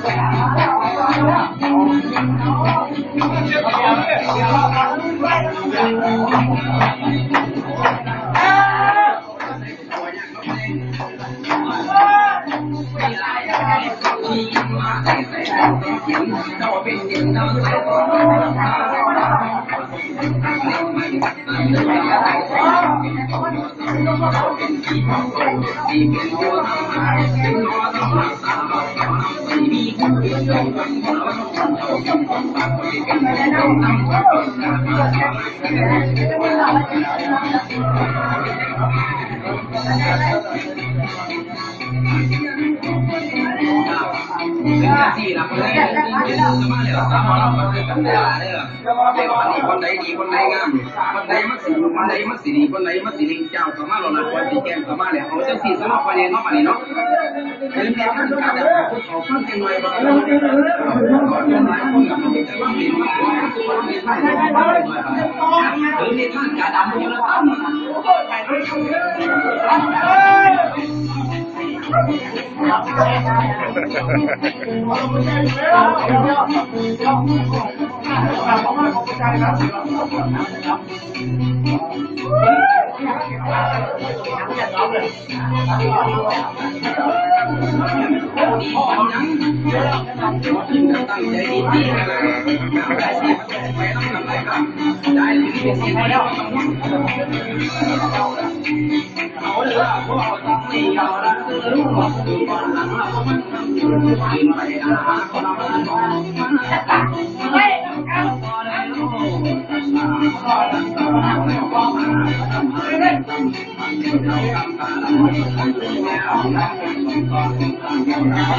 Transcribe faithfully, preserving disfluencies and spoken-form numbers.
เป็นจังซี่ล่ะ เพิ่นเลย เพิ่นเลยมาแล้ว ตามมาลองมาเจอกันเด้อ เด้อ เด้อ อันนี้คนใดดี คนใดงาม คนใดมันสิ คนใดมันสิดี คนใดมันสิดี เจ้าก็มาแล้วล่ะ คนสิแจ้งก็มาแล้ว เอาจังซี่ซะเนาะ ไปเรียนเนาะ บัดนี้เนาะ เพิ่นเรียนท่านกาดำ ผู้เขาฟังจังหน่อยบ่ คนหลายคนก็บ่ได้ฟังเรียนมา เพิ่นเรียนท่านกาดำอยู่แล้ว